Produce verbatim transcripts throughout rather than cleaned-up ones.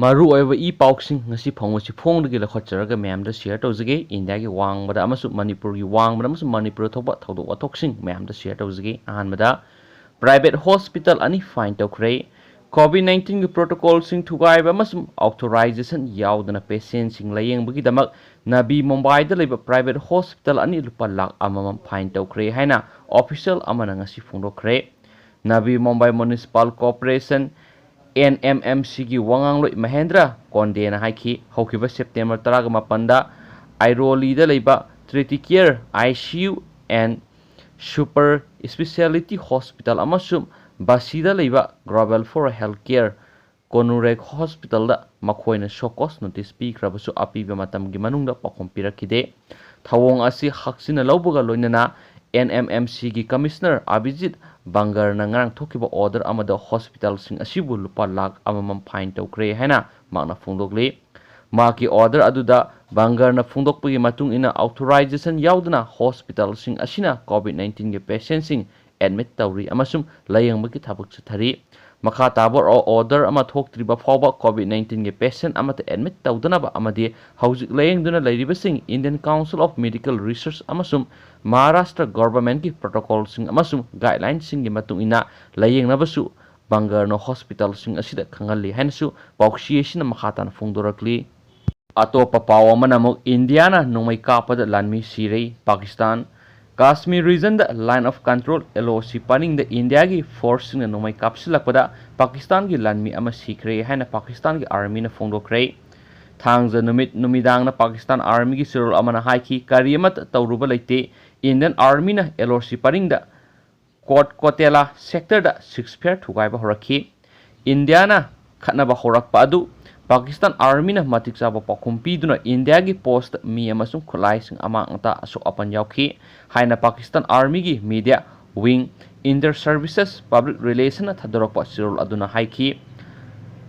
ꯃꯔꯨꯑꯣꯏꯕ ꯏ ꯄꯥꯎꯁꯤꯡ ꯉꯁꯤ ꯐꯪꯕꯁꯤ ꯐꯣꯡꯗꯒꯤ ꯂꯧꯈꯠꯆꯔꯒ ꯃꯌꯥꯝꯗ ꯁꯤꯌꯔ ꯇꯧꯖꯒꯦ꯫ ꯏꯟꯗꯤꯌꯥꯒꯤ ꯋꯥꯡꯃꯗ ꯑꯃꯁꯨꯡ ꯃꯅꯤꯄꯨꯔꯒꯤ ꯋꯥꯡꯃꯗ ꯑꯃꯁꯨꯡ ꯃꯅꯤꯄꯨꯔꯗ ꯊꯣꯛꯄ ꯊꯧꯗꯣꯛ ꯋꯥꯊꯣꯛꯁꯤꯡ ꯃꯌꯥꯝꯗ ꯁꯤꯌꯔ ꯇꯧꯖꯒꯦ꯫ ꯑꯍꯥꯟꯕꯗ, ꯄ꯭ꯔꯥꯏꯚꯦꯠ ꯍꯣꯁꯄꯤꯇꯥꯜ ꯑꯅꯤ ꯐꯥꯏꯟ ꯇꯧꯈ꯭ꯔꯦ꯫ ꯀꯣꯚꯤꯗ ꯅꯥꯏꯟꯇꯤꯟꯒꯤ ꯄ꯭ꯔꯣꯇꯣꯀꯣꯜꯁꯤꯡ ꯊꯨꯒꯥꯏꯕ ꯑꯃꯁꯨꯡ ꯑꯣꯊꯣꯔꯥꯏꯖꯦꯁꯟ ꯌꯥꯎꯗꯅ ꯄꯦꯁꯦꯟꯁꯤꯡ ꯂꯥꯌꯦꯡꯕꯒꯤꯗꯃꯛ ꯅꯕꯤ ꯃꯨꯝꯕꯥꯏꯗ ꯂꯩꯕ ꯄ꯭ꯔꯥꯏꯚꯦꯠ ꯍꯣꯁꯄꯤꯇꯥꯜ ꯑꯅꯤ ꯂꯨꯄꯥ ꯂꯥꯈ ꯑꯃꯃꯝ ꯐꯥꯏꯟ ꯇꯧꯈ꯭ꯔꯦ ꯍꯥꯏꯅ ꯑꯣꯐꯤꯁꯤꯌꯦꯜ ꯑꯃꯅ ꯉꯁꯤ ꯐꯣꯡꯗꯣꯛꯈ꯭ꯔꯦ꯫ Navi Mumbai municipal corporation, N M M ꯁꯤꯒꯤ ꯋꯥꯉꯥꯡꯂꯣꯏ ꯃꯍꯦꯟꯗ꯭ꯔ ꯀꯣꯟꯗꯦꯅ ꯍꯥꯏꯈꯤ, ꯍꯧꯈꯤꯕ ꯁꯦꯞꯇꯦꯝꯕꯔ ꯇꯔꯥꯒ ꯃꯥꯄꯟꯗ ꯑꯥꯏꯔꯣꯂꯤꯗ ꯂꯩꯕ tertiary care, I C U and super speciality hospital ꯑꯃꯁꯨꯡ ꯕꯥꯁꯤꯗ ꯂꯩꯕ ꯒ꯭ꯂꯣꯕꯦꯜ ꯐꯣꯔ ꯍꯦꯜꯊ ꯀꯦꯌꯔ ꯀꯣꯅꯨꯔꯦꯛ ꯍꯣꯁꯄꯤꯇꯥꯜꯗ ꯃꯈꯣꯏꯅ ꯁꯣ ꯀꯣꯁ ꯅꯣꯇꯤꯁ ꯄꯤꯈ꯭ꯔꯕꯁꯨ ꯑꯄꯤꯕ ꯃꯇꯝꯒꯤ ꯃꯅꯨꯡꯗ ꯄꯥꯎꯈꯨꯝ ꯄꯤꯔꯛꯈꯤꯗꯦ꯫ ꯊꯧꯑꯣꯡ ꯑꯁꯤ ꯍꯛꯆꯤꯟꯅ ꯂꯧꯕꯒ ꯂꯣꯏꯅꯅ ꯑꯦꯟ ꯑꯦꯝ ꯑꯦꯝ ꯁꯤꯒꯤ ꯀꯃꯤꯁꯅꯔ ꯑꯚꯤꯖꯤꯠ ꯕꯪꯒꯔꯅ ꯉꯔꯥꯡ ꯊꯣꯛꯈꯤꯕ ꯑꯣꯔꯗꯔ ꯑꯃꯗ ꯍꯣꯁꯄꯤꯇꯥꯜꯁꯤꯡ ꯑꯁꯤꯕꯨ ꯂꯨꯄꯥ ꯂꯥꯈ ꯑꯃꯃꯝ ꯐꯥꯏꯟ ꯇꯧꯈ꯭ꯔꯦ ꯍꯥꯏꯅ ꯃꯍꯥꯛꯅ ꯐꯣꯡꯗꯣꯛꯂꯤ꯫ ꯃꯍꯥꯛꯀꯤ ꯑꯣꯔꯗꯔ ꯑꯗꯨꯗ ꯕꯪꯒꯔꯅ ꯐꯣꯡꯗꯣꯛꯄꯒꯤ ꯃꯇꯨꯡ ꯏꯟꯅ, ꯑꯣꯊꯣꯔꯥꯏꯖꯦꯁꯟ ꯌꯥꯎꯗꯅ ꯍꯣꯁꯄꯤꯇꯥꯜꯁꯤꯡ ꯑꯁꯤꯅ ꯀꯣꯚꯤꯗ ꯅꯥꯏꯟꯇꯤꯟꯒꯤ ꯄꯦꯁꯦꯟꯁꯤꯡ ꯑꯦꯗꯃꯤꯠ ꯇꯧꯔꯤ ꯑꯃꯁꯨꯡ ꯂꯥꯌꯦꯡꯕꯒꯤ ꯊꯕꯛ ꯆꯠꯊꯔꯤ꯫ ꯃꯈꯥ ꯇꯥꯕ ꯑꯣ-, ꯑꯣꯔꯗꯔ ꯑꯃ ꯊꯣꯛꯇ꯭ꯔꯤꯕ ꯐꯥꯎꯕ ꯀꯣꯚꯤꯗ ꯅꯥꯏꯟꯇꯤꯟꯒꯤ ꯄꯦꯁꯦꯟ ꯑꯃꯠꯇ ꯑꯦꯗꯃꯤꯠ ꯇꯧꯗꯅꯕ ꯑꯃꯗꯤ ꯍꯧꯖꯤꯛ ꯂꯥꯌꯦꯡꯗꯨꯅ ꯂꯩꯔꯤꯕꯁꯤꯡ Indian Council of Medical Research ꯑꯃꯁꯨꯡ ꯃꯍꯥꯔꯥꯁꯇ꯭ꯔ ꯒꯣꯚꯔꯟꯃꯦꯟꯠꯀꯤ ꯄ꯭ꯔꯣꯇꯣꯀꯣꯜꯁꯤꯡ ꯑꯃꯁꯨꯡ ꯒꯥꯏꯗꯂꯥꯏꯟꯁꯤꯡꯒꯤ ꯃꯇꯨꯡ ꯏꯟꯅ ꯂꯥꯌꯦꯡꯅꯕꯁꯨ ꯕꯪꯒꯔꯅ ꯍꯣꯁꯄꯤꯇꯥꯜꯁꯤꯡ ꯑꯁꯤꯗ ꯈꯪꯍꯜꯂꯤ ꯍꯥꯏꯅꯁꯨ ꯄꯥꯎꯆꯦ ꯑꯁꯤꯅ ꯃꯈꯥ ꯇꯥꯅ ꯐꯣꯡꯗꯣꯔꯛꯂꯤ꯫ ꯑꯇꯣꯞꯄ ꯄꯥꯎ ꯑꯃꯅ ꯑꯃꯨꯛ ꯏꯟꯗꯤꯌꯥꯅ ꯅꯣꯡꯃꯩ ꯀꯥꯞꯄꯗ ꯂꯥꯟꯃꯤ ꯁꯤꯔꯦ꯫ Pakistan Kashmir ꯔꯤꯖꯟꯗ line of control, L O C ꯄꯔꯤꯡꯗ ꯏꯟꯗꯤꯌꯥꯒꯤ ꯐꯣꯔꯁꯁꯤꯡꯅ ꯅꯣꯡꯃꯩ ꯀꯥꯞꯁꯤꯜꯂꯛꯄꯗ ꯄꯥꯀꯤꯁꯇꯥꯟꯒꯤ ꯂꯥꯟꯃꯤ ꯑꯃ ꯁꯤꯈ꯭ꯔꯦ ꯍꯥꯏꯅ ꯄꯥꯀꯤꯁꯇꯥꯟꯒꯤ ꯑꯥꯔꯃꯤꯅ ꯐꯣꯡꯗꯣꯛꯈ꯭ꯔꯦ꯫ ꯊꯥꯡꯖ ꯅꯨꯃꯤꯠ ꯅꯨꯃꯤꯗꯥꯡꯗ ꯄꯥꯀꯤꯁꯇꯥꯟ ꯑꯥꯔꯃꯤꯒꯤ ꯆꯦꯔꯣꯜ ꯑꯃꯅ ꯍꯥꯏꯈꯤ, ꯀꯔꯤ ꯑꯃꯠꯇ ꯇꯧꯔꯨꯕ ꯂꯩꯇꯦ꯫ ꯏꯟꯗꯤꯌꯟ ꯑꯥꯔꯃꯤꯅ L O C ꯄꯔꯤꯡꯗ ꯀꯣꯠ ꯀꯣꯇꯦꯂꯥ ꯁꯦꯛꯇꯔꯗ ceasefire ꯊꯨꯒꯥꯏꯕ ꯍꯧꯔꯛꯈꯤ꯫ ꯏꯟꯗꯤꯌꯥꯅ ꯈꯠꯅꯕ ꯍꯧꯔꯛꯄ ꯑꯗꯨ ꯄꯥꯀꯤꯁꯇꯥꯟ ꯑꯥꯔꯃꯤꯅ ꯃꯇꯤꯛ ꯆꯥꯕ ꯄꯥꯎꯈꯨꯝ ꯄꯤꯗꯨꯅ ꯏꯟꯗꯤꯌꯥꯒꯤ ꯄꯣꯁꯇ ꯃꯤ ꯑꯃꯁꯨꯡ ꯈꯨꯠꯂꯥꯏꯁꯤꯡ ꯑꯃꯥꯡ ꯑꯇꯥ ꯑꯁꯣꯛ ꯑꯄꯟ ꯌꯥꯎꯈꯤ ꯍꯥꯏꯅ ꯄꯥꯀꯤꯁꯇꯥꯟ ꯑꯥꯔꯃꯤꯒꯤ media wing, Inter Services Public Relationꯅ ꯊꯥꯗꯣꯔꯛꯄ ꯆꯦꯔꯣꯜ ꯑꯗꯨꯅ ꯍꯥꯏꯈꯤ꯫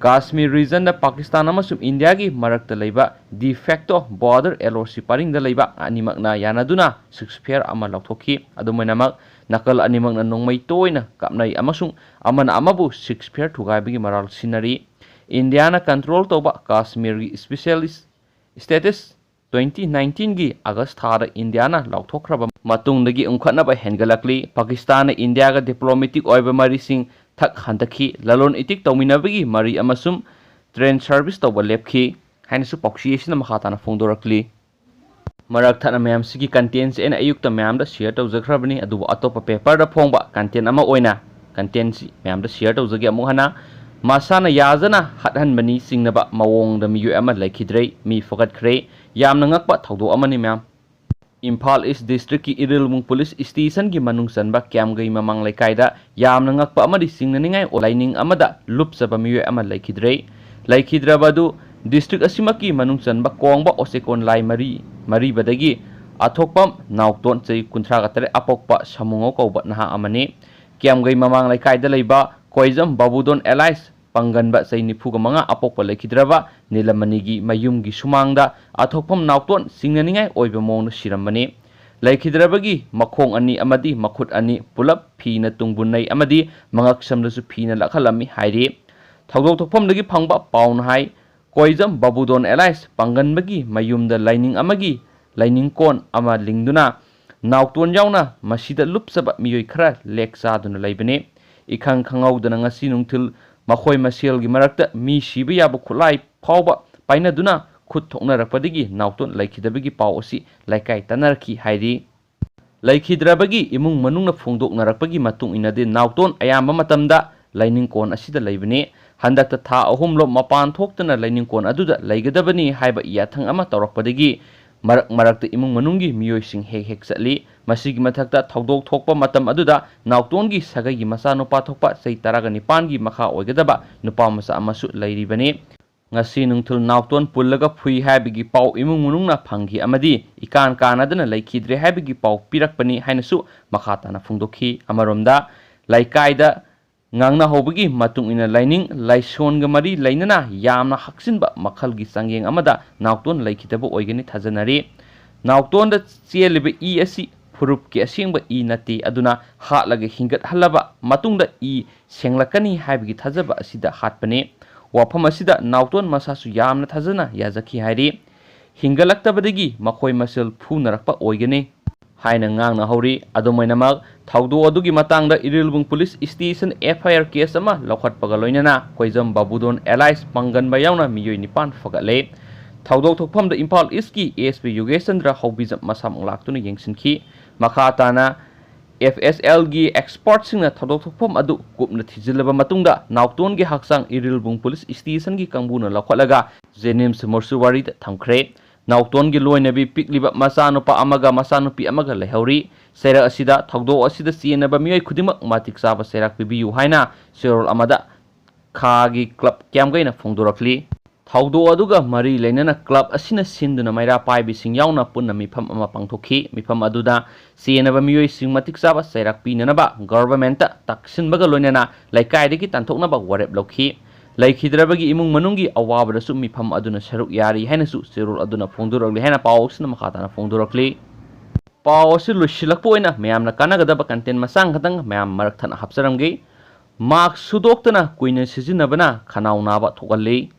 ꯀꯥꯁꯃꯤꯔ ꯔꯤꯖꯟꯗ ꯄꯥꯀꯤꯁꯇꯥꯟ ꯑꯃꯁꯨꯡ ꯏꯟꯗꯤꯌꯥꯒꯤ ꯃꯔꯛꯇ ꯂꯩꯕ de facto border L O C ꯄꯔꯤꯡꯗ ꯂꯩꯕ ꯑꯅꯤꯃꯛꯅ ꯌꯥꯅꯗꯨꯅ ceasefire ꯑꯃ ꯂꯧꯊꯣꯛꯈꯤ꯫ ꯑꯗꯨꯝ ꯑꯣꯏꯅꯃꯛ, ꯅꯥꯀꯜ ꯑꯅꯤꯃꯛꯅ ꯅꯣꯡꯃꯩ ꯇꯣꯏꯅ ꯀꯥꯞꯅꯩ ꯑꯃꯁꯨꯡ ꯑꯃꯅ ꯑꯃꯕꯨ ceasefire ꯊꯨꯒꯥꯏꯕꯒꯤ ꯃꯔꯥꯜ ꯁꯤꯟꯅꯔꯤ꯫ ꯏꯟꯗꯤꯌꯥꯅ ꯀꯟꯇ꯭ꯔꯣꯜ ꯇꯧꯕ ꯀꯥꯁꯃꯤꯔꯒꯤ ꯏꯁꯄꯤꯁꯦꯂꯤꯁ ꯁ꯭ꯇꯦꯇꯁ ꯇ꯭ꯋꯦꯟꯇꯤ ꯅꯥꯏꯟꯇꯤꯟꯒꯤ ꯑꯥꯒꯁ ꯊꯥꯗ ꯏꯟꯗꯤꯌꯥꯅ ꯂꯥꯎꯊꯣꯛꯈ꯭ꯔꯕ ꯃꯇꯨꯡꯗꯒꯤ ꯎꯪꯈꯠꯅꯕ ꯍꯦꯟꯒꯠꯂꯛꯂꯤ꯫ ꯄꯥꯀꯤꯁꯇꯥꯟꯅ ꯏꯟꯗꯤꯌꯥꯒ ꯗꯤꯄ꯭ꯂꯣꯃꯦꯇꯤꯛ ꯑꯣꯏꯕ ꯃꯔꯤꯁꯤꯡ ꯊꯛ ꯍꯟꯊꯈꯤ꯫ ꯂꯂꯣꯟ ꯏꯇꯤꯛ ꯇꯧꯃꯤꯟꯅꯕꯒꯤ ꯃꯔꯤ ꯑꯃꯁꯨꯡ ꯇ꯭ꯔꯦꯟ ꯁꯔꯚꯤꯁ ꯇꯧꯕ ꯂꯦꯞꯈꯤ ꯍꯥꯏꯅꯁꯨ ꯄꯥꯎꯆꯦ ꯑꯁꯤꯅ ꯃꯈꯥ ꯇꯥꯅ ꯐꯣꯡꯗꯣꯔꯛꯂꯤ꯫ ꯃꯔꯛ ꯊꯠꯅ ꯃꯌꯥꯝꯁꯤꯒꯤ ꯀꯟꯇꯦꯟꯁꯤ ꯑꯩꯅ ꯑꯌꯨꯛꯇ ꯃꯌꯥꯝꯗ ꯁꯤꯌꯔ ꯇꯧꯖꯈ꯭ꯔꯕꯅꯤ, ꯑꯗꯨꯕꯨ ꯑꯇꯣꯞꯄ ꯄꯦꯄꯔꯗ ꯐꯣꯡꯕ ꯀꯟꯇꯦꯟ ꯑꯃ ꯑꯣꯏꯅ ꯀꯟꯇꯦꯟꯁꯤ ꯃꯌꯥꯝꯗ ꯁꯤꯌꯔ ꯇꯧꯖꯒꯦ꯫ ꯑꯃꯨꯛ ꯍꯟꯅ ꯃꯁꯥꯅ ꯌꯥꯖꯅ ꯍꯥꯠꯍꯟꯕꯅꯤ ꯆꯤꯡꯅꯕ ꯃꯑꯣꯡꯗ ꯃꯤꯑꯣꯏ ꯑꯃ ꯂꯩꯈꯤꯗ꯭ꯔꯦ, ꯃꯤ ꯐꯒꯠꯈ꯭ꯔꯦ꯫ ꯌꯥꯝꯅ ꯉꯛꯄ ꯊꯧꯗꯣꯛ ꯑꯃꯅꯤ ꯃꯌꯥꯝ꯫ ꯏꯝꯐꯥꯜ ꯏꯁ ꯗꯤꯁꯇ꯭ꯔꯤꯛꯀꯤ ꯏꯔꯤꯜꯕꯨꯡ ꯄꯨꯂꯤꯁ ꯁ꯭ꯇꯦꯁꯟꯒꯤ ꯃꯅꯨꯡ ꯆꯟꯕ ꯀ꯭ꯌꯥꯝꯒꯩ ꯃꯃꯥꯡ ꯂꯩꯀꯥꯏꯗ ꯌꯥꯝꯅ ꯉꯛꯄ ꯑꯃꯗꯤ ꯆꯤꯡꯅꯅꯤꯡꯉꯥꯏ ꯑꯣꯏ ꯂꯥꯏꯅꯤꯡ ꯑꯃꯗ ꯂꯨꯞꯆꯕ ꯃꯤꯑꯣꯏ ꯑꯃ ꯂꯩꯈꯤꯗ꯭ꯔꯦ꯫ ꯂꯩꯈꯤꯗ꯭ꯔꯕ ꯑꯗꯨ ꯗꯤꯁꯇ꯭ꯔꯤꯛ ꯑꯁꯤꯃꯛꯀꯤ ꯃꯅꯨꯡ ꯆꯟꯕ ꯀꯣꯡꯕ ꯑꯣꯆꯦꯀꯣꯟ ꯂꯥꯏ ꯃꯔꯤ, ꯃꯔꯤꯕꯗꯒꯤ ꯑꯊꯣꯛꯄꯝ ꯅꯥꯎꯇꯣꯟ ꯆꯍꯤ ꯀꯨꯟꯊ꯭ꯔꯥꯒ ꯇꯔꯦꯠ ꯑꯄꯣꯛꯄ ꯁꯃꯨꯉꯧ ꯀꯧꯕ ꯅꯍꯥ ꯑꯃꯅꯤ꯫ ꯀ꯭ꯌꯥꯝꯒꯩ ꯃꯃꯥꯡ ꯂꯩꯀꯥꯏꯗ ꯂꯩꯕ ꯀꯣꯏꯖꯝ ꯕꯥꯕꯨꯗꯣꯟ ꯑꯦꯂꯥꯏꯁ ꯄꯥꯡꯒꯟꯕ ꯆꯍꯤ ꯅꯤꯐꯨꯒ ꯃꯉꯥ ꯑꯄꯣꯛꯄ ꯂꯩꯈꯤꯗ꯭ꯔꯕ ꯅꯤꯂꯃꯅꯤꯒꯤ ꯃꯌꯨꯝꯒꯤ ꯁꯨꯃꯥꯡꯗ ꯑꯊꯣꯛꯐꯝ ꯅꯥꯎꯇꯣꯟ ꯆꯤꯡꯅꯅꯤꯡꯉꯥꯏ ꯑꯣꯏꯕ ꯃꯑꯣꯡꯗ ꯁꯤꯔꯝꯕꯅꯤ꯫ ꯂꯩꯈꯤꯗ꯭ꯔꯕꯒꯤ ꯃꯈꯣꯡ ꯑꯅꯤ ꯑꯃꯗꯤ ꯃꯈꯨꯠ ꯑꯅꯤ ꯄꯨꯂꯞ ꯐꯤꯅ ꯇꯨꯡꯕꯨꯟꯅꯩ ꯑꯃꯗꯤ ꯃꯉꯛꯁꯝꯗꯁꯨ ꯐꯤꯅ ꯂꯥꯛꯍꯜꯂꯝꯃꯤ ꯍꯥꯏꯔꯤ꯫ ꯊꯧꯗꯣꯛ ꯊꯣꯛꯐꯝꯗꯒꯤ ꯐꯪꯕ ꯄꯥꯎꯅ ꯍꯥꯏ, ꯀꯣꯏꯖꯝ ꯕꯥꯕꯨꯗꯣꯟ ꯑꯦꯂꯥꯏꯁ ꯄꯥꯡꯒꯟꯕꯒꯤ ꯃꯌꯨꯝꯗ ꯂꯥꯏꯅꯤꯡ ꯑꯃꯒꯤ ꯂꯥꯏꯅꯤꯡ ꯀꯣꯟ ꯑꯃ ꯂꯤꯡꯗꯨꯅ ꯅꯥꯎꯇꯣꯟ ꯌꯥꯎꯅ ꯃꯁꯤꯗ ꯂꯨꯞꯆꯕ ꯃꯤꯑꯣꯏ ꯈꯔ ꯂꯦꯛ ꯆꯥꯗꯨꯅ ꯂꯩꯕꯅꯤ꯫ ꯏꯈꯪ ꯈꯪꯍꯧꯗꯅ ꯉꯁꯤ ꯅꯨꯡꯊꯤꯜ ꯃꯈꯣꯏ ꯃꯁꯦꯜꯒꯤ ꯃꯔꯛꯇ ꯃꯤ ꯁꯤꯕ ꯌꯥꯕ ꯈꯨꯠꯂꯥꯏ ꯐꯥꯎꯕ ꯄꯥꯏꯅꯗꯨꯅ ꯈꯨꯠ ꯊꯣꯛꯅꯔꯛꯄꯗꯒꯤ ꯅꯥꯎꯇꯣꯟ ꯂꯩꯈꯤꯗꯕꯒꯤ ꯄꯥꯎ ꯑꯁꯤ ꯂꯩꯀꯥꯏ ꯇꯥꯟꯅꯔꯛꯈꯤ ꯍꯥꯏꯔꯤ꯫ ꯂꯩꯈꯤꯗ꯭ꯔꯕꯒꯤ ꯏꯃꯨꯡ ꯃꯅꯨꯡꯅ ꯐꯣꯡꯗꯣꯛꯅꯔꯛꯄꯒꯤ ꯃꯇꯨꯡ ꯏꯟꯅꯗꯤ ꯅꯥꯎꯇꯣꯟ ꯑꯌꯥꯝꯕ ꯃꯇꯝꯗ ꯂꯥꯏꯅꯤꯡꯀꯣꯟ ꯑꯁꯤꯗ ꯂꯩꯕꯅꯤ꯫ ꯍꯟꯗꯛꯇ ꯊꯥ ꯑꯍꯨꯝꯂꯣꯝ ꯃꯄꯥꯟ ꯊꯣꯛꯇꯅ ꯂꯥꯏꯅꯤꯡꯀꯣꯟ ꯑꯗꯨꯗ ꯂꯩꯒꯗꯕꯅꯤ ꯍꯥꯏꯕ ꯌꯥꯊꯪ ꯑꯃ ꯇꯧꯔꯛꯄꯗꯒꯤ ꯃꯔꯛ ꯃꯔꯛꯇ ꯏꯃꯨꯡ ꯃꯅꯨꯡꯒꯤ ꯃꯤꯑꯣꯏꯁꯤꯡ ꯍꯦꯛ ꯍꯦꯛ ꯆꯠꯂꯤ꯫ ꯃꯁꯤꯒꯤ ꯃꯊꯛꯇ ꯊꯧꯗꯣꯛ ꯊꯣꯛꯄ ꯃꯇꯝ ꯑꯗꯨꯗ ꯅꯥꯎꯇꯣꯟꯒꯤ ꯁꯥꯒꯩꯒꯤ ꯃꯆꯥꯅꯨꯄꯥ ꯊꯣꯛꯄ ꯆꯍꯤ ꯇꯔꯥꯒ ꯅꯤꯄꯥꯟꯒꯤ ꯃꯈꯥ ꯑꯣꯏꯒꯗꯕ ꯅꯨꯄꯥ ꯃꯆꯥ ꯑꯃꯁꯨ ꯂꯩꯔꯤꯕꯅꯤ꯫ ꯉꯁꯤ ꯅꯨꯡꯊꯤꯜ ꯅꯥꯎꯇꯣꯟ ꯄꯨꯜꯂꯒ ꯐꯨꯏ ꯍꯥꯏꯕꯒꯤ ꯄꯥꯎ ꯏꯃꯨꯡ ꯃꯅꯨꯡꯅ ꯐꯪꯈꯤ ꯑꯃꯗꯤ ꯏꯀꯥꯟ ꯀꯥꯟꯅꯗꯅ ꯂꯩꯈꯤꯗ꯭ꯔꯦ ꯍꯥꯏꯕꯒꯤ ꯄꯥꯎ ꯄꯤꯔꯛꯄꯅꯤ ꯍꯥꯏꯅꯁꯨ ꯃꯈꯥ ꯇꯥꯅ ꯐꯣꯡꯗꯣꯛꯈꯤ꯫ ꯑꯃꯔꯣꯝꯗ ꯂꯩꯀꯥꯏꯗ ꯉꯥꯡꯅꯍꯧꯕꯒꯤ ꯃꯇꯨꯡ ꯏꯟꯅ ꯂꯥꯏꯅꯤꯡ ꯂꯥꯏꯁꯣꯟꯒ ꯃꯔꯤ ꯂꯩꯅꯅ ꯌꯥꯝꯅ ꯍꯛꯆꯤꯟꯕ ꯃꯈꯜꯒꯤ ꯆꯥꯡꯌꯦꯡ ꯑꯃꯗ ꯅꯥꯎꯇꯣꯟ ꯂꯩꯈꯤꯗꯕ ꯑꯣꯏꯒꯅꯤ ꯊꯥꯖꯅꯔꯤ꯫ ꯅꯥꯎꯇꯣꯟꯗ ꯆꯦꯜꯂꯤꯕ ꯏ ꯑꯁꯤ ꯐꯨꯔꯨꯞꯀꯤ ꯑꯁꯦꯡꯕ ꯏ ꯅꯠꯇꯦ, ꯑꯗꯨꯅ ꯍꯥꯠꯂꯒ ꯍꯤꯡꯒꯠꯍꯜꯂꯕ ꯃꯇꯨꯡꯗ ꯏ ꯁꯦꯡꯂꯛꯀꯅꯤ ꯍꯥꯏꯕꯒꯤ ꯊꯥꯖꯕ ꯑꯁꯤꯗ ꯍꯥꯠꯄꯅꯤ꯫ ꯋꯥꯐꯝ ꯑꯁꯤꯗ ꯅꯥꯎꯇꯣꯟ ꯃꯁꯥꯁꯨ ꯌꯥꯝꯅ ꯊꯥꯖꯅ ꯌꯥꯖꯈꯤ ꯍꯥꯏꯔꯤ꯫ ꯍꯤꯡꯒꯠꯂꯛꯇꯕꯗꯒꯤ ꯃꯈꯣꯏ ꯃꯁꯦꯜ ꯐꯨꯅꯔꯛꯄ ꯑꯣꯏꯒꯅꯤ ꯍꯥꯏꯅ ꯉꯥꯡꯅꯍꯧꯔꯤ꯫ ꯑꯗꯨꯝ ꯑꯣꯏꯅꯃꯛ, ꯊꯧꯗꯣꯛ ꯑꯗꯨꯒꯤ ꯃꯇꯥꯡꯗ ꯏꯔꯤꯜꯕꯨꯡ ꯄꯨꯂꯤꯁ ꯁ꯭ꯇꯦꯁꯟ ꯑꯦꯐ ꯑꯥꯏ ꯑꯥꯔ ꯀꯦꯁ ꯑꯃ ꯂꯧꯈꯠꯄꯒ ꯂꯣꯏꯅꯅ ꯈꯣꯏꯖꯝ ꯕꯥꯕꯨꯗꯣꯟ ꯑꯦꯂꯥꯏꯁ ꯄꯥꯡꯒꯟꯕ ꯌꯥꯎꯅ ꯃꯤꯑꯣꯏ ꯅꯤꯄꯥꯟ ꯐꯒꯠꯂꯦ꯫ ꯊꯧꯗꯣꯛ ꯊꯣꯛꯐꯝꯗ ꯏꯝꯐꯥꯜ ꯏꯁꯀꯤ ꯑꯦꯁ ꯄꯤ ꯌꯣꯒꯦꯁ ꯆꯟꯗ꯭ꯔ ꯍꯧꯕꯤꯖꯝ ꯃꯁꯥꯃꯛ ꯂꯥꯛꯇꯨꯅ ꯌꯦꯡꯁꯤꯟꯈꯤ꯫ ꯃꯈꯥ ꯇꯥꯅ ꯑꯦꯐ ꯑꯦꯁ ꯑꯦꯜꯒꯤ ꯑꯦꯛꯁꯄꯔꯠꯁꯤꯡꯅ ꯊꯧꯗꯣꯛ ꯊꯣꯛꯐꯝ ꯑꯗꯨ ꯀꯨꯞꯅ ꯊꯤꯖꯤꯜꯂꯕ ꯃꯇꯨꯡꯗ ꯅꯥꯎꯇꯣꯟꯒꯤ ꯍꯛꯆꯥꯡ ꯏꯔꯤꯜꯕꯨꯡ ꯄꯨꯂꯤꯁ ꯁ꯭ꯇꯦꯁꯟꯒꯤ ꯀꯥꯡꯕꯨꯅ ꯂꯧꯈꯠꯂꯒ ꯖꯦꯅꯤꯝꯁ ꯃꯣꯔꯆꯨꯋꯥꯔꯤꯗ ꯊꯝꯈ꯭ꯔꯦ꯫ ꯅꯥꯎꯇꯣꯟꯒꯤ ꯂꯣꯏꯅꯕꯤ ꯄꯤꯛꯂꯤꯕ ꯃꯆꯥꯅꯨꯄꯥ ꯑꯃꯒ ꯃꯆꯥꯅꯨꯄꯤ ꯑꯃꯒ ꯂꯩꯍꯧꯔꯤ꯫ ꯆꯩꯔꯛ ꯑꯁꯤꯗ ꯊꯧꯗꯣꯛ ꯑꯁꯤꯗ ꯆꯦꯟꯅꯕ ꯃꯤꯑꯣꯏ ꯈꯨꯗꯤꯡꯃꯛ ꯃꯇꯤꯛ ꯆꯥꯕ ꯆꯩꯔꯥꯛ ꯄꯤꯕꯤꯌꯨ ꯍꯥꯏꯅ ꯆꯦꯔꯣꯜ ꯑꯃꯗ ꯈꯥꯒꯤ ꯀ꯭ꯂꯕ ꯀ꯭ꯌꯥꯝꯒꯩꯅ ꯐꯣꯡꯗꯣꯔꯛꯂꯤ꯫ ꯊꯧꯗꯣꯛ ꯑꯗꯨꯒ ꯃꯔꯤ ꯂꯩꯅꯅ ꯀ꯭ꯂꯕ ꯑꯁꯤꯅ ꯁꯤꯟꯗꯨꯅ ꯃꯩꯔꯥ ꯄꯥꯏꯕꯤꯁꯤꯡ ꯌꯥꯎꯅ ꯄꯨꯟꯅ ꯃꯤꯐꯝ ꯑꯃ ꯄꯥꯡꯊꯣꯛꯈꯤ꯫ ꯃꯤꯐꯝ ꯑꯗꯨꯗ ꯆꯦꯟꯅꯕ ꯃꯤꯑꯣꯏꯁꯤꯡ ꯃꯇꯤꯛ ꯆꯥꯕ ꯆꯩꯔꯥꯛ ꯄꯤꯅꯅꯕ ꯒꯚꯔꯟꯃꯦꯟꯠꯇ ꯇꯛꯁꯤꯟꯕꯒ ꯂꯣꯏꯅꯅ ꯂꯩꯀꯥꯏꯗꯒꯤ ꯇꯥꯟꯊꯣꯛꯅꯕ ꯋꯥꯔꯦꯞ ꯂꯧꯈꯤ꯫ ꯂꯩꯈꯤꯗ꯭ꯔꯕꯒꯤ ꯏꯃꯨꯡ ꯃꯅꯨꯡꯒꯤ ꯑꯋꯥꯕꯗꯁꯨ ꯃꯤꯐꯝ ꯑꯗꯨꯅ ꯁꯔꯨꯛ ꯌꯥꯔꯤ ꯍꯥꯏꯅꯁꯨ ꯆꯦꯔꯣꯜ ꯑꯗꯨꯅ ꯐꯣꯡꯗꯣꯔꯛꯂꯤ ꯍꯥꯏꯅ ꯄꯥꯎ ꯑꯁꯤꯅ ꯃꯈꯥ ꯇꯥꯅ ꯐꯣꯡꯗꯣꯔꯛꯂꯤ꯫ ꯄꯥꯎ ꯑꯁꯤ ꯂꯣꯏꯁꯤꯜꯂꯛꯄ ꯑꯣꯏꯅ ꯃꯌꯥꯝꯅ ꯀꯥꯟꯅꯒꯗꯕ ꯀꯟꯇꯦꯟ ꯃꯆꯥ ꯈꯛꯇꯪ ꯃꯌꯥꯝ ꯃꯔꯛ ꯊꯠꯅ ꯍꯥꯞꯆꯔꯝꯒꯦ꯫ ꯃꯥꯛꯁ ꯁꯨꯗꯣꯛꯇꯅ ꯀꯨꯏꯅ ꯁꯤꯖꯤꯟꯅꯕꯅ ꯈꯅꯥꯎ ꯅꯥꯕ ꯊꯣꯛꯍꯜꯂꯤ꯫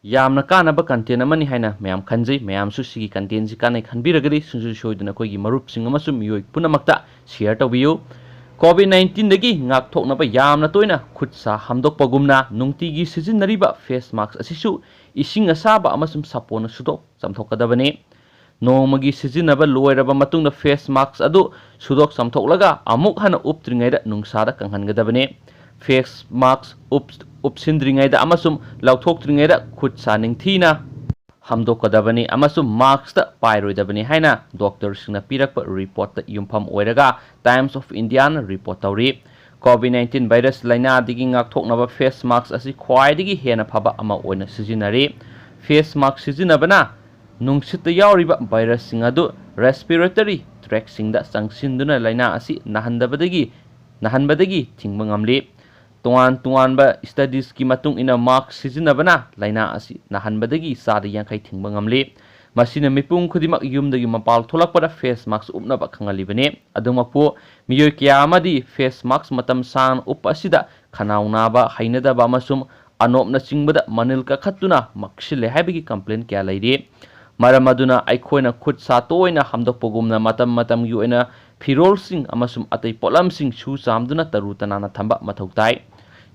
ꯌꯥꯝꯅ ꯀꯥꯟꯅꯕ ꯀꯟꯇꯦꯟ ꯑꯃꯅꯤ ꯍꯥꯏꯅ ꯃꯌꯥꯝ ꯈꯟꯖꯩ꯫ ꯃꯌꯥꯝꯁꯨ ꯁꯤꯒꯤ ꯀꯟꯇꯦꯟꯁꯤ ꯀꯥꯟꯅꯩ ꯈꯟꯕꯤꯔꯒꯗꯤ ꯁꯨꯡꯁꯣꯏ ꯁꯣꯏꯗꯅ ꯑꯩꯈꯣꯏꯒꯤ ꯃꯔꯨꯞꯁꯤꯡ ꯑꯃꯁꯨꯡ ꯃꯤꯑꯣꯏ ꯄꯨꯝꯅꯃꯛꯇ ꯁꯤꯌꯔ ꯇꯧꯕꯤꯌꯨ꯫ ꯀꯣꯚꯤꯗ ꯅꯥꯏꯟꯇꯤꯟꯗꯒꯤ ꯉꯥꯛꯊꯣꯛꯅꯕ ꯌꯥꯝꯅ ꯇꯣꯏꯅ ꯈꯨꯠ ꯁꯥ ꯍꯥꯝꯗꯣꯛꯄꯒꯨꯝꯅ ꯅꯨꯡꯇꯤꯒꯤ ꯁꯤꯖꯤꯟꯅꯔꯤꯕ ꯐꯦꯁ ꯃꯥꯛꯁ ꯑꯁꯤꯁꯨ ꯏꯁꯤꯡ ꯑꯁꯥꯕ ꯑꯃꯁꯨꯡ ꯁꯥꯄꯣꯟꯅ ꯁꯨꯗꯣꯛ ꯆꯥꯝꯊꯣꯛꯀꯗꯕꯅꯤ꯫ ꯅꯣꯡꯃꯒꯤ ꯁꯤꯖꯤꯟꯅꯕ ꯂꯣꯏꯔꯕ ꯃꯇꯨꯡꯗ ꯐꯦꯁ ꯃꯥꯛꯁ ꯑꯗꯨ ꯁꯨꯗꯣꯛ ꯆꯥꯝꯊꯣꯛꯂꯒ ꯑꯃꯨꯛ ꯍꯟꯅ ꯎꯞꯇ꯭ꯔꯤꯉꯩꯗ ꯅꯨꯡꯁꯥꯗ ꯀꯪꯍꯟꯒꯗꯕꯅꯤ꯫ ꯐꯦꯁ ꯃꯥꯛꯁ ꯎꯞ-, ꯎꯞꯁꯤꯟꯗ꯭ꯔꯤꯉꯩꯗ ꯑꯃꯁꯨꯡ ꯂꯧꯊꯣꯛꯇ꯭ꯔꯤꯉꯩꯗ ꯈꯨꯠ ꯁꯥ ꯅꯤꯡꯊꯤꯅ ꯍꯥꯝꯗꯣꯛꯀꯗꯕꯅꯤ ꯑꯃꯁꯨꯡ ꯃꯥꯛꯁꯇ ꯄꯥꯏꯔꯣꯏꯗꯕꯅꯤ ꯍꯥꯏꯅ ꯗꯣꯛꯇꯔꯁꯤꯡꯅ ꯄꯤꯔꯛꯄ ꯔꯤꯄꯣꯔꯠꯇ ꯌꯨꯝꯐꯝ ꯑꯣꯏꯔꯒ ꯇꯥꯏꯝꯁ ꯑꯣꯐ ꯏꯟꯗꯤꯌꯥꯅ ꯔꯤꯄꯣꯔꯠ ꯇꯧꯔꯤ꯫ ꯀꯣꯚꯤꯗ ꯅꯥꯏꯟꯇꯤꯟ ꯚꯥꯏꯔꯁ ꯂꯥꯏꯅꯥꯗꯒꯤ ꯉꯥꯛꯊꯣꯛꯅꯕ ꯐꯦꯁ ꯃꯥꯛꯁ ꯑꯁꯤ ꯈ꯭ꯋꯥꯏꯗꯒꯤ ꯍꯦꯟꯅ ꯐꯕ ꯑꯃ ꯑꯣꯏꯅ ꯁꯤꯖꯤꯟꯅꯔꯤ꯫ ꯐꯦꯁ ꯃꯥꯛꯁ ꯁꯤꯖꯤꯟꯅꯕꯅ ꯅꯨꯡꯁꯤꯠꯇ ꯌꯥꯎꯔꯤꯕ ꯚꯥꯏꯔꯁꯁꯤꯡ ꯑꯗꯨ ꯔꯦꯁꯄꯤꯔꯦꯇꯔꯤ ꯇ꯭ꯔꯦꯛꯁꯤꯡꯗ ꯆꯪꯁꯤꯟꯗꯨꯅ ꯂꯥꯏꯅꯥ ꯑꯁꯤ ꯅꯥꯍꯟꯗꯕꯗꯒꯤ, ꯅꯥꯍꯟꯕꯗꯒꯤ ꯊꯤꯡꯕ ꯉꯝꯂꯤ꯫ ꯇꯣꯉꯥꯟ ꯇꯣꯉꯥꯟꯕ ꯁ꯭ꯇꯗꯤꯁꯀꯤ ꯃꯇꯨꯡ ꯏꯟꯅ ꯃꯥꯛꯁ ꯁꯤꯖꯤꯟꯅꯕꯅ ꯂꯥꯏꯅꯥ ꯑꯁꯤ ꯅꯥꯍꯟꯕꯗꯒꯤ ꯆꯥꯗ ꯌꯥꯡꯈꯩ ꯊꯤꯡꯕ ꯉꯝꯂꯤ꯫ ꯃꯁꯤꯅ ꯃꯤꯄꯨꯝ ꯈꯨꯗꯤꯡꯃꯛ ꯌꯨꯝꯗꯒꯤ ꯃꯄꯥꯜ ꯊꯣꯛꯂꯛꯄꯗ ꯐꯦꯁ ꯃꯥꯛꯁ ꯎꯞꯅꯕ ꯈꯪꯍꯜꯂꯤꯕꯅꯤ꯫ ꯑꯗꯨꯃꯛꯄꯨ, ꯃꯤꯑꯣꯏ ꯀꯌꯥ ꯑꯃꯗꯤ ꯐꯦꯁ ꯃꯥꯛꯁ ꯃꯇꯝ ꯁꯥꯡꯅ ꯎꯞꯄ ꯑꯁꯤꯗ ꯈꯅꯥꯎ ꯅꯥꯕ, ꯍꯩꯅꯗꯕ ꯑꯃꯁꯨꯡ ꯑꯅꯣꯞꯅꯆꯤꯡꯕꯗ ꯃꯅꯤꯜ ꯀꯥꯈꯠꯇꯨꯅ ꯃꯛꯁꯤꯜꯂꯦ ꯍꯥꯏꯕꯒꯤ complaint ꯀꯌꯥ ꯂꯩꯔꯤ꯫ ꯃꯔꯝ ꯑꯗꯨꯅ ꯑꯩꯈꯣꯏꯅ ꯈꯨꯠ ꯁꯥ ꯇꯣꯏꯅ ꯍꯥꯝꯗꯣꯛꯄꯒꯨꯝꯅ ꯃꯇꯝ ꯃꯇꯝꯒꯤ ꯑꯣꯏꯅ ꯐꯤꯔꯣꯜꯁꯤꯡ ꯑꯃꯁꯨꯡ ꯑꯇꯩ ꯄꯣꯠꯂꯝꯁꯤꯡ ꯁꯨ ꯆꯥꯝꯗꯨꯅ ꯇꯔꯨ ꯇꯅꯥꯟꯅ ꯊꯝꯕ ꯃꯊꯧ ꯇꯥꯏ꯫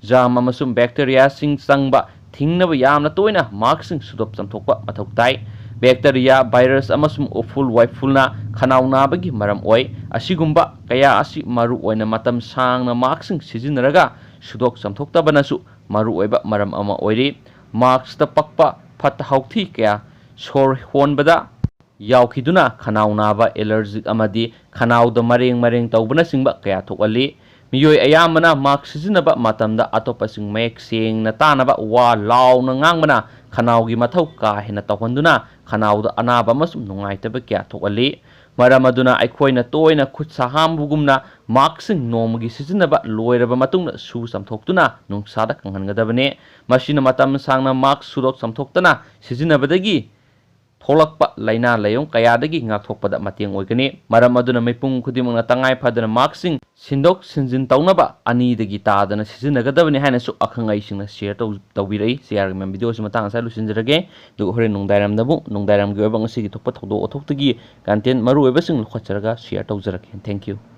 Germ ꯑꯃꯁꯨꯡ bacteriaꯁꯤꯡ ꯆꯪꯕ ꯊꯤꯡꯅꯕ ꯌꯥꯝꯅ ꯇꯣꯏꯅ maskꯁꯤꯡ ꯁꯨꯗꯣꯛ ꯆꯥꯝꯊꯣꯛꯄ ꯃꯊꯧ ꯇꯥꯏ꯫ Bacteria, virus ꯑꯃꯁꯨꯡ ꯎꯐꯨꯜ ꯋꯥꯏꯐꯨꯜꯅ ꯈꯅꯥꯎ ꯅꯥꯕꯒꯤ ꯃꯔꯝ ꯑꯣꯏ꯫ ꯑꯁꯤꯒꯨꯝꯕ ꯀꯌꯥ ꯑꯁꯤ ꯃꯔꯨ ꯑꯣꯏꯅ ꯃꯇꯝ ꯁꯥꯡꯅ maskꯁꯤꯡ ꯁꯤꯖꯤꯟꯅꯔꯒ ꯁꯨꯗꯣꯛ ꯆꯥꯝꯊꯣꯛꯇꯕꯅꯁꯨ ꯃꯔꯨ ꯑꯣꯏꯕ ꯃꯔꯝ ꯑꯃ ꯑꯣꯏꯔꯤ꯫ Maskꯇ ꯄꯛꯄ ꯐꯠꯇ ꯍꯥꯎꯊꯤ ꯀꯌꯥ ꯁꯣꯔ ꯍꯣꯟꯕꯗ ꯌꯥꯎꯈꯤꯗꯨꯅ ꯈꯅꯥꯎ ꯅꯥꯕ, allergic ꯑꯃꯗꯤ ꯈꯅꯥꯎꯗ ꯃꯔꯦꯡ ꯃꯔꯦꯡ ꯇꯧꯕꯅꯆꯤꯡꯕ ꯀꯌꯥ ꯊꯣꯛꯍꯜꯂꯤ꯫ ꯃꯤꯑꯣꯏ ꯑꯌꯥꯝꯕꯅ mask ꯁꯤꯖꯤꯟꯅꯕ ꯃꯇꯝꯗ ꯑꯇꯣꯞꯄꯁꯤꯡ ꯃꯌꯦꯛ ꯁꯦꯡꯅ ꯇꯥꯅꯕ ꯋꯥ ꯂꯥꯎꯅ ꯉꯥꯡꯕꯅ ꯈꯅꯥꯎꯒꯤ ꯃꯊꯧ ꯀꯥ ꯍꯦꯟꯅ ꯇꯧꯍꯟꯗꯨꯅ ꯈꯅꯥꯎꯗ ꯑꯅꯥꯕ ꯑꯃꯁꯨꯡ ꯅꯨꯡꯉꯥꯏꯇꯕ ꯀꯌꯥ ꯊꯣꯛꯍꯜꯂꯤ꯫ ꯃꯔꯝ ꯑꯗꯨꯅ ꯑꯩꯈꯣꯏꯅ ꯇꯣꯏꯅ ꯈꯨꯠ ꯁꯥ ꯍꯥꯝꯕꯒꯨꯝꯅ maskꯁꯤꯡ ꯅꯣꯡꯃꯒꯤ ꯁꯤꯖꯤꯟꯅꯕ ꯂꯣꯏꯔꯕ ꯃꯇꯨꯡꯗ ꯁꯨ ꯆꯥꯝꯊꯣꯛꯇꯨꯅ ꯅꯨꯡꯁꯥꯗ ꯀꯪꯍꯟꯒꯗꯕꯅꯤ꯫ ꯃꯁꯤꯅ ꯃꯇꯝ ꯁꯥꯡꯅ mask ꯁꯨꯗꯣꯛ ꯆꯥꯝꯊꯣꯛꯇꯅ ꯁꯤꯖꯤꯟꯅꯕꯗꯒꯤ ꯊꯣꯛꯂꯛꯄ ꯂꯥꯏꯅꯥ ꯂꯥꯏꯌꯣꯡ ꯀꯌꯥꯗꯒꯤ ꯉꯥꯛꯊꯣꯛꯄꯗ ꯃꯇꯦꯡ ꯑꯣꯏꯒꯅꯤ꯫ ꯃꯔꯝ ꯑꯗꯨꯅ ꯃꯤꯄꯨꯝ ꯈꯨꯗꯤꯡꯃꯛꯅ ꯇꯉꯥꯏ ꯐꯗꯅ maskꯁꯤꯡ ꯁꯤꯟꯗꯣꯛ ꯁꯤꯟꯖꯤꯟ ꯇꯧꯅꯕ ꯑꯅꯤꯗꯒꯤ ꯇꯥꯗꯅ ꯁꯤꯖꯤꯟꯅꯒꯗꯕꯅꯤ ꯍꯥꯏꯅꯁꯨ ꯑꯈꯪ ꯑꯍꯩꯁꯤꯡꯅ share ꯇꯧ-, ꯇꯧꯕꯤꯔꯛꯏ꯫ ꯁꯤ ꯌꯥꯔꯒ ꯃꯦꯝ videoꯁꯤ ꯃꯇꯥꯡ ꯑꯁꯤꯗ ꯂꯣꯏꯁꯤꯟꯖꯔꯒꯦ꯫ ꯑꯗꯨꯒ ꯍꯣꯔꯦꯟ ꯅꯨꯡꯗꯥꯡꯋꯥꯏꯔꯝꯗꯕꯨ, ꯅꯨꯡꯗꯥꯡꯋꯥꯏꯔꯝꯒꯤ ꯑꯣꯏꯕ ꯉꯁꯤꯒꯤ ꯊꯣꯛꯄ ꯊꯧꯗꯣꯛ ꯋꯥꯊꯣꯛꯇꯒꯤ content ꯃꯔꯨ ꯑꯣꯏꯕꯁꯤꯡ ꯂꯧꯈꯠꯆꯔꯒ share ꯇꯧꯖꯔꯛꯀꯦ꯫ Thank you꯫